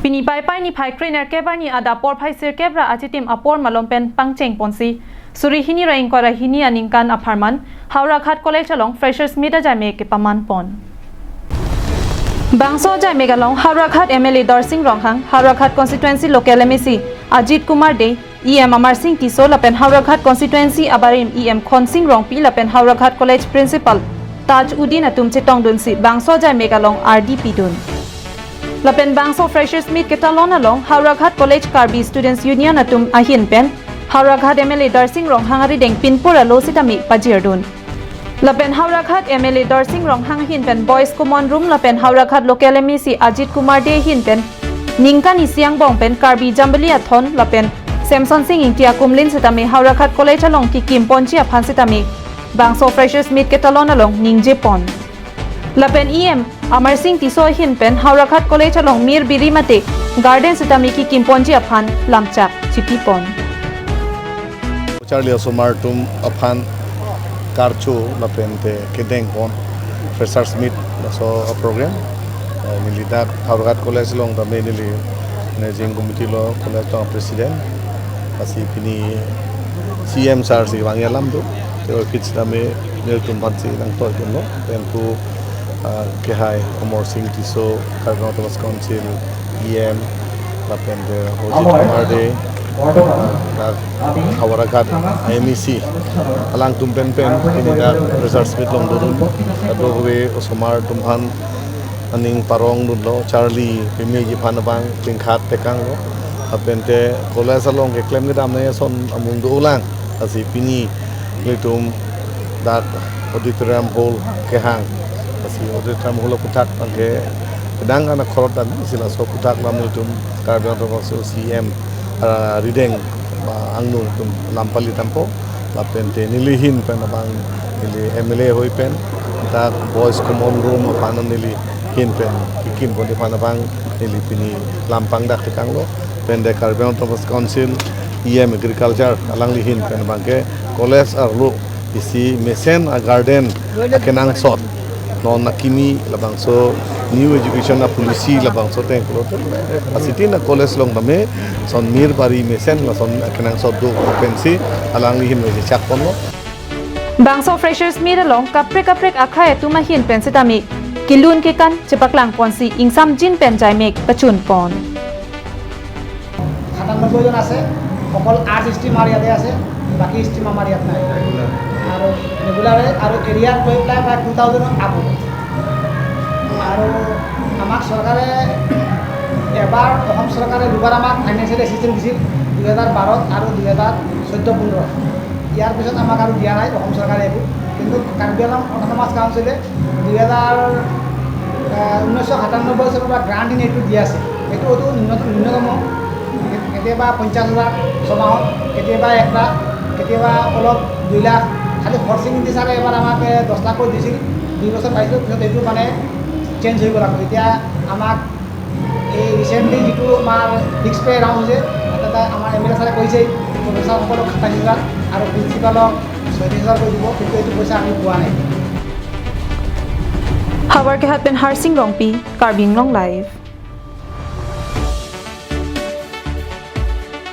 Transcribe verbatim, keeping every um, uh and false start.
Pini Paipai niphai krenerkep arni adap porphai sirkep ra achitim apor malom pen pangcheng ponsi, suri hini ra ingkoi ra hini aningkan apharman Howraghat College along Freshers Meet ajaimek kepaman pon. Bangso ajaimek along Howraghat M L A Darsing Ronghang, Howraghat Constituency Local M A C Ajit Kumar Dey, E M Amarsing Tisso lapen Howraghat Constituency abarim E M Khonsing Rongpi lapen Howraghat College Principal Taj Uddin atum chetongdunsi bangso ajaimek along ardi pidun. Lapen bangso Freshers Meet ketalon along Howraghat College Karbi Students Union atum ahin pen Howraghat M L A Darsing Ronghang arideng pinpur alo sitame pajirdun. Lapen Howraghat M L A Darsing Ronghang ahin pen Boys Common Room lapen Howraghat Local M A C Ajit Kumar Dey ahin pen ningkan isi angbong pen Karbi Jambili Athon lapen Semson Sing Ingti akumlin sitame Howraghat College along kekim ponji aphan sitame bangso Freshers Meet ketalon along ningje pon. Lapen E M Amarsing Tisso ahin pen Howraghat College along mir biri mate garden sitame kekim ponji aphan lamchak chipi pon. Charli osomar atum aphan karcho lapen te kedeng pon Freshers Meet laso program. Eh, neli dak Howraghat College along tame neli managing committee lo, college along president. Lasi pini C M sir si vangji alam do. Te orchid tame nelitum aphan si nangtoi dunlo. Pen pu, ah, kehai Amarsing Tisso, Karbi Anglong Autonomous Council E M, lapen te Ajit Kumar Dey, dak Howraghat M A C, alangtum pen pen pini dak Freshers Meet along dodun. Kadokave osomar atum aphan aning parong dunlo, charli pemiji aphan abang pingkhat tekanglo. Lapen te college along keklem kedam nangji ason amung dolang. Lasi pini nelitum dak auditorium hall kehang. Lasi auditorium hall aphuthak abangke kedang ana khorot dan si laso aphuthak lam nelitum Karbi Anglong Autonomous Council C M, ah, arideng, ah, angno atum lam pali dampo. Lapen te neli ahin pen abang neli M L A ahoi pen dak Boys Common Room aphan neli ahin pen kekim ponji aphan abang neli pini lam pangdak tekanglo. Pen te Karbi Anglong Autonomous Council E M Agriculture alangli ahin pen abangke college arlo isi mesen a-garden akenangsot non akimi labangso New Education a-Policy labangso ateng pulote asitin a-college along tame son mir bari mesen lason akenangsot do pensi alangli ahin mejechak ponlo. Bangso Freshers Meet along kaprek kaprek akhai atum ahin pen sitame kelun kekan chepaklang ponsi ingsamjin pen jaimek pachun pon. সাতানব্বই জন আছে, অকল arts stream আমাৰ ইয়াতে আছে, বাকী ষ্ট্ৰীম আমাৰ ইয়াত নাই। আৰু ৰেগুলাৰে আৰু এৰিয়াত লৈ পেলাই প্ৰায় টু থাউজেণ্ডত আপ হ'ব। আৰু আমাক চৰকাৰে এবাৰ, অসম চৰকাৰে দুবাৰ আমাক ফাইনেন্সিয়েল এচিষ্টেঞ্চ দিছিল, দুহেজাৰ বাৰত আৰু দুহেজাৰ চৈধ্য পোন্ধৰ। ইয়াৰ পিছত আমাক আৰু দিয়া নাই অসম চৰকাৰে একো। কিন্তু কাৰ্বি আংলং অট'নমাছ কাউন্সিলে দুহেজাৰ, আহ, ঊনৈছশ সাতানব্বৈ চনৰ পৰা গ্ৰাণ্ট ইন এইডটো দি আছে। এইটো অতি ন্যূনতম, ন্যূনতম। কেতিয়াবা পঞ্চাছ হাজাৰ ছমাহত, কেতিয়াবা এক লাখ, কেতিয়াবা অলপ দুই লাখ। খালি হৰসিং ইংতি ছাৰে এবাৰ আমাক, এ, দহ লাখকৈ দিছিল, দুই বছৰ পাইছিলোঁ, পিছত এইটো মানে চেঞ্জ হৈ গ'ল। আকৌ এতিয়া আমাক এই ৰিচেণ্টলি যিটো আমাৰ ফিক্স পে ৰাউণ্ড হৈছে, তাতে আমাৰ এম এল এ ছাৰে কৈছেই, প্ৰফেচাৰসকলক সাতাইছ হাজাৰ আৰু প্ৰিন্সিপালক ছয়ত্ৰিছ হাজাৰকৈ দিব, কিন্তু এইটো পইচা আমি পোৱা নাই। Howraghat pen Harsing Rongpi, Karbi Anglong Live.